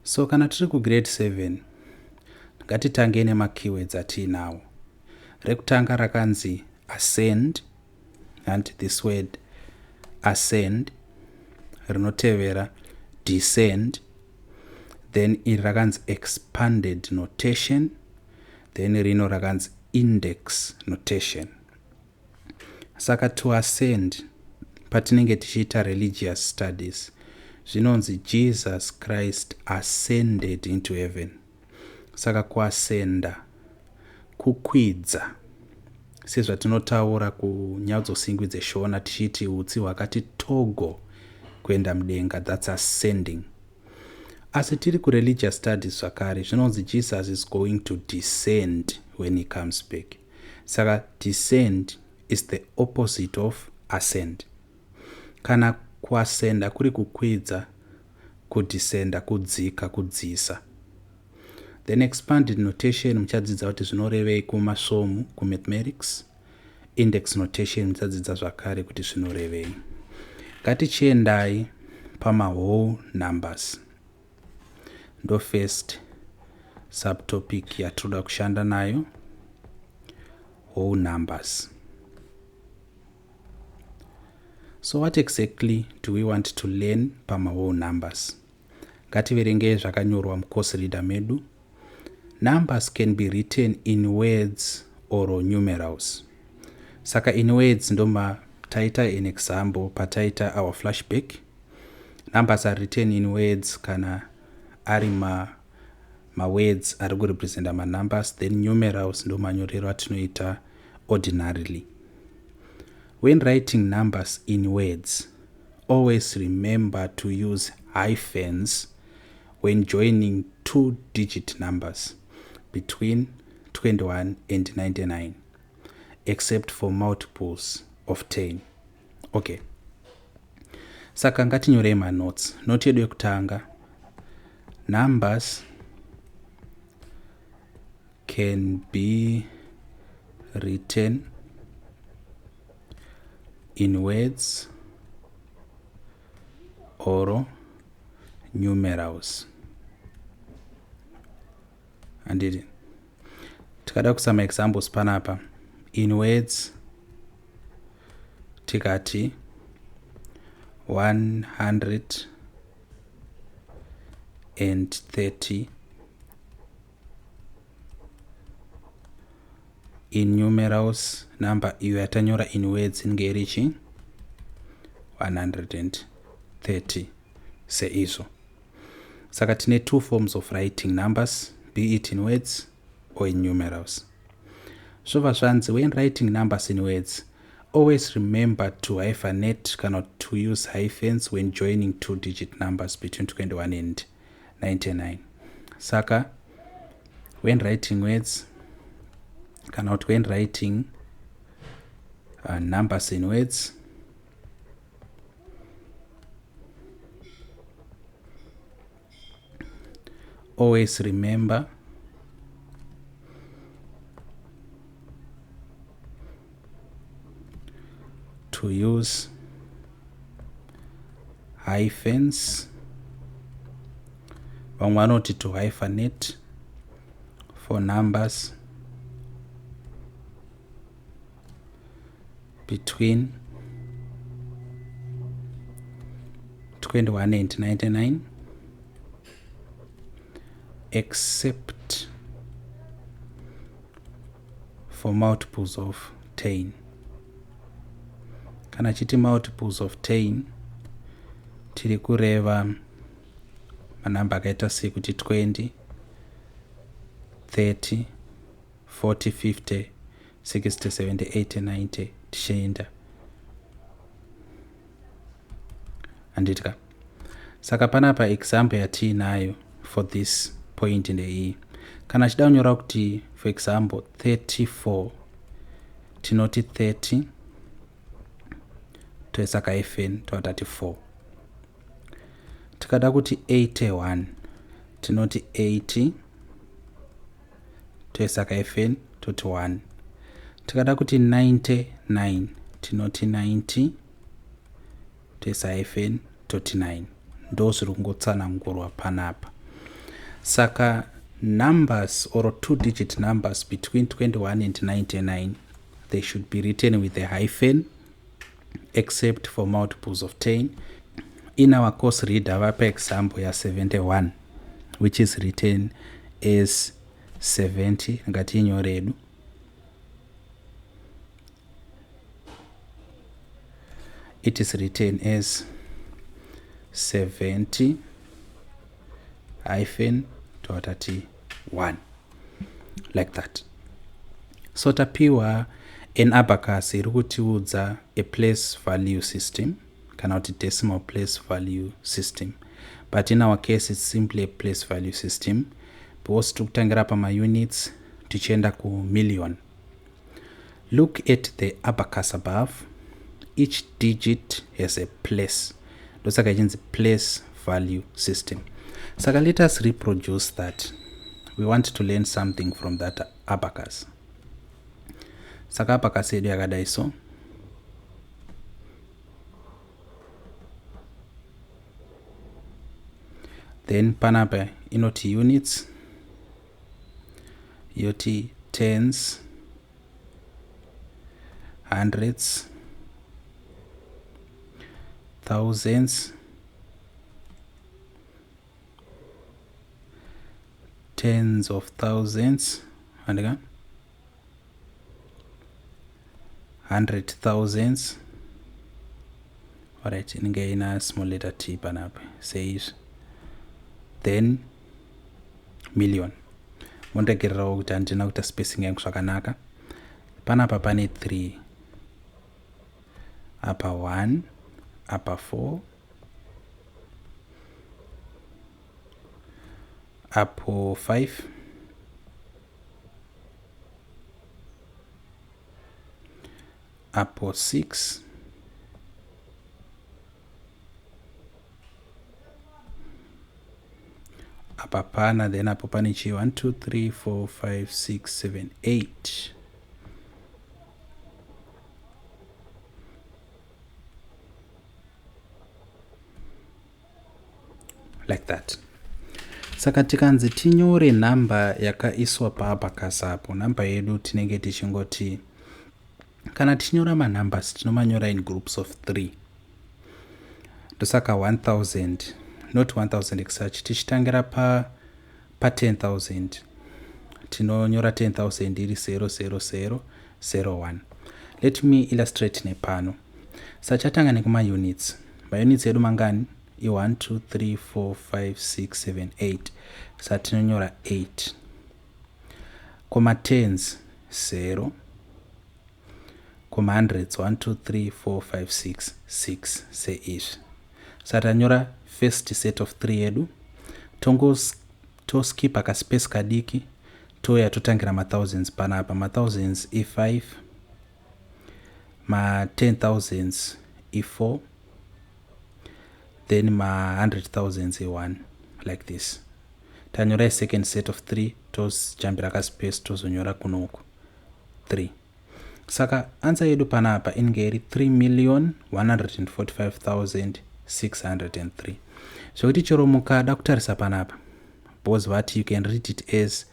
So kana tiri kugrade 7 ngatitangei nemakeywords atiinawo. Rekutanga rakanzi ascend and this word ascend, rinotevera descend, then iri rakanzi expanded notation, then rino rakanzi index notation. Saka to ascend patinenge tichiita religious studies zvinonzi Jesus Christ ascended into heaven. Saka kuascenda kukwidza sezvatinotaura kunyaudzosingwi dzeshona tichiti utsi hwakati togo kuenda mudenga, that's ascending. Asi tiri kureligious studies zvakare zvinonzi Jesus is going to descend when he comes back. Saka descend is the opposite of ascend. Kana kuascenda kuri kukwidza, kudescenda kudzika, kudzisa. Then expanded notation muchadzidza kuti zvinorevei kumasvomu, kumathematics. Index notation muchadzidza zvakare kuti zvinorevei. Ngatichiendai pamawhole numbers. Ndo first subtopic yatinoda kushanda nayo, whole numbers. So what exactly do we want to learn pamawhole numbers? Ngativerengei zvakanyorwa mucourse reader medu. Numbers can be written in words or numerals. Saka in words ndoma taita an example pataita our flashback. Numbers are written in words kana ari ma words ari kurepresenta ma numbers, then numerals ndo manyorero atinoita ordinarily. When writing numbers in words, always remember to use hyphens when joining two-digit numbers between 21 and 99, except for multiples of 10. Okay. Saka ngatinyorei manotes. Note yedu yekutanga, numbers can be written in words or numerals. Handiti tikada kuisa maexamples panapa, in words tikati 130, in numerals number iyo yatanyora in words inenge iri chi 130 seizvo. Saka tine two forms of writing numbers, be it in words or in numerals. Zvobva zvanzi when writing numbers in words, always remember to hyphenate kana to use hyphens when joining two digit numbers between 21 and 99. Saka when writing words kana kuti when writing numbers in words, always remember to use hyphens, vamwe vanoti to hyphenate, for numbers between 21 and 99, except for multiples of 10. Kana chiti multiples of 10 tiri kureva manamba akaita sekuti 20, 30, 40, 50, 60, 70, 80, 90 tichienda. Handiti ka? Saka panapa example yatiinayo for this point ndeiyi. Kana achida kunyora kuti for example 34, tinoti 30 toisa kahyphen tova tati 4. Tikada kuti 81, tinoti 80 toisa kahyphen toti 1. Tikada kuti 99, tinoti 90 toisa hyphen toti 9. Ndo zviri kungotsanangurwa panapa. Saka numbers or two digit numbers between 21 and 99, they should be written with a hyphen except for multiples of 10. In our course reader vapa example ya71 which is written as 70. Ngatiinyore hedu. It is written as 70 hyphen toti 1, like that. So tapiwa an abacus iri kutiudza a place value system kana kuti decimal place value system, but in our case it's simply a place value system because tiri kutangira pamaunits tichienda kumillion. Look at the abacus above. Each digit has a place, ndosaka ichinzi place value system. Saka let us reproduce that. We want to learn something from that abacus. Saka abacus yedu yakadai so. Then panapa inoti units, yoti tens, hundreds, thousands, tens of thousands, andika hundred thousands. Alright, inenge ina small letter t panapa seizvi, then million. Mondegererawo kuti handina kuita spacing yangu zvakanaka. Panapa pane 3, apa 1, apa 4, apo 5, apo 6, apa pana, then apo pane chi 1 2 3 4 5 6 7 8. Like that. Saka tikanzi tinyore nhamba yakaiswa paabacus apo, nhamba yedu tinenge tichingoti, kana tichinyora manumbers tinomanyora in groups of 3. Ndosaka 1000, not 1000 exach, tichitangira pa 10000 tinonyora 10000 iri 00001. Let me illustrate nepano. Sachatanga nekumaunits. Maunits edu mangani? I1 2 3 4 5 6 7 8. Saka tinonyora 8. Koma tens 0, koma hundreds 1 2 3 4 5 6 6 seizvi. Saka tanyora first set of 3 yedu, toskipa kaspace kadiki, touya totangira mathousands panapa. Mathousands i5, ma10,000s i4, then ma100,000s i1, like this. Tanyora second set of 3, tozojambira kaspace, tozonyora kunoku 3. Saka answer yedu panapa inenge iri 3,145,603, zvekuti chero mukada kutarisa panapa, because vati you can read it as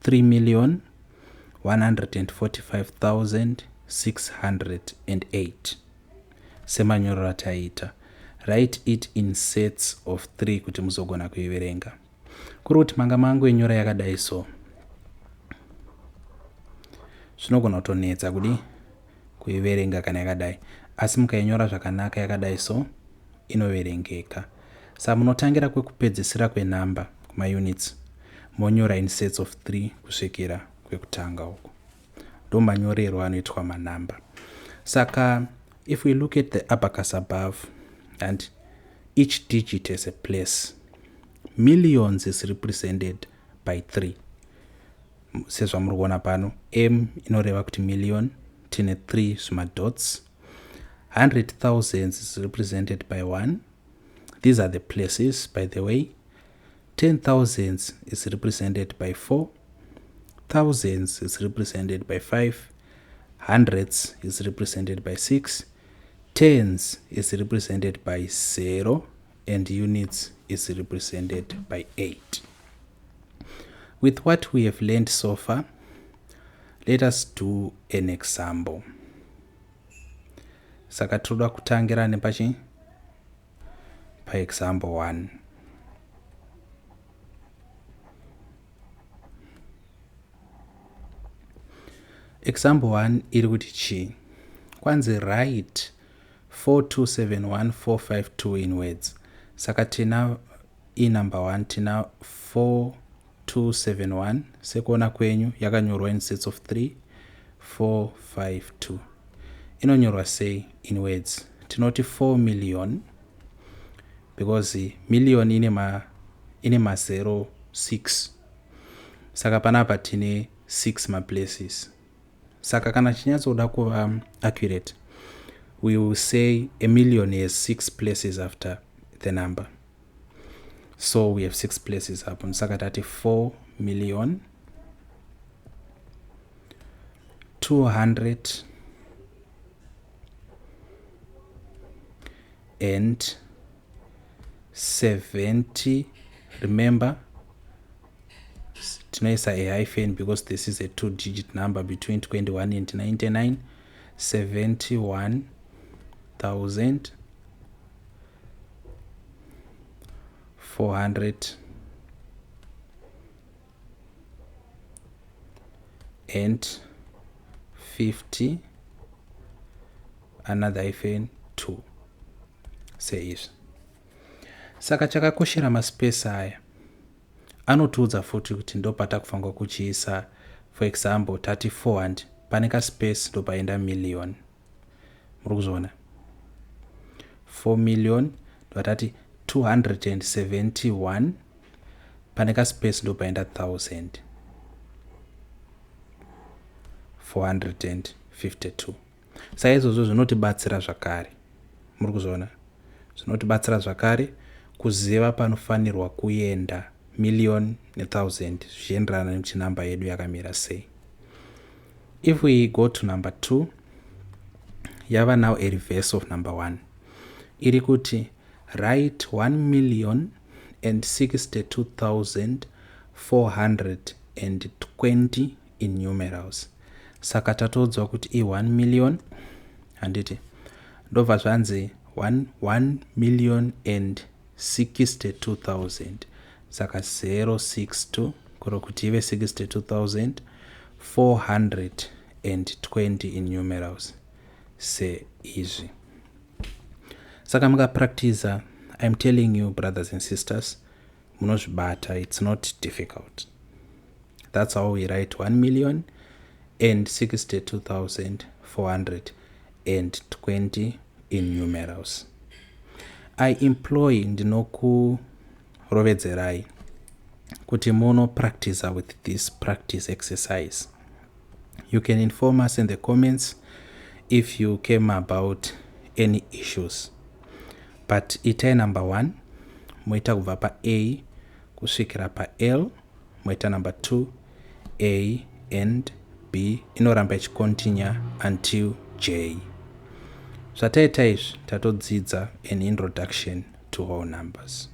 3,145,608 semanyorero ataiita. Write it in sets of 3 kuti muzogona kuiverenga. Kuri kuti manga mangoinyora yakadai so, zvinogona kutonetsa kudi kuiverenga kana yakadai, asi mukainyora zvakanaka yakadai so inoverengeka. Saka munotangira kwekupedzisira kwenhamba kumaunits, monyora in sets of 3 kusvikira kwekutanga uku. Ndo manyorerwo anoitwa manhamba. Saka if we look at the abacus above, and each digit has a place. Millions is represented by 3 sezvamuri kuona pano. M inoreva kuti million, tine 3 zvimadots. Hundred thousands is represented by 1. These are the places, by the way. Ten thousands is represented by 4, thousands is represented by 5, hundreds is represented by 6, tens is represented by 0, and units is represented by 8. With what we have learned so far, let us do an example. Saka tinoda kutangira nepachi paexample 1. Example 1 iri kuti chii? Kwanzi write 4271452 in words. Saka tina inumber 1, tina 4271, sekuona kwenyu yakanyorwa in sets of 3 4 5 2. Inonyorwa sei in words? Tinoti 4 million, because million ine ma ine ma 0 6, saka panapa tine 6 maplaces. Saka kana chinyatsoda kuva accurate, we will say a million has 6 places after the number. So we have 6 places apo, saka tati 4 million 200 and 70. Remember, tinoisa a hyphen because this is a two digit number between 21 and 99, 71,400 and 50, another hyphen, 2, seizvi. Saka chakakoshera maspace aya, anotiudza futi kuti ndopatakufanirwa kuchiisa. For example, tati 4, pane kaspace, ndopaenda million. Muri kuzviona? 4 million, ndovatati 271, pane kaspace, ndopaenda 1000 452. Saizvozvo zvinotibatsira zvakare. Muri kuzviona? Zvinotibatsira zvakare kuziva panofanirwa kuenda million ne1000, zvichienderana nekuti namba yedu yakamira sei. If we go to number 2, yava now a reverse of number 1. Iri kuti write 1 million and 62,420 in numerals. Saka tatoudzwa kuti i1 million, handiti? Ndobva zvanzi 1 million and 62,000, saka 062 kuro kuti ive 62,420 in numerals, seizvi. Saka mukapractiza, I'm telling you, brothers and sisters, munozvibata. It's not difficult. That's how we write 1 million and 62,420 in numerals. I employ, ndinokurovedzerai kuti munopractiza with this practice exercise. You can inform us in the comments if you came about any issues, but itai number 1, moita kubva pa-A kusvikira pa-L, moita number 2, A and B, inoramba ichicontinue until J. Zvataita izvi, tatodzidza an introduction to whole numbers.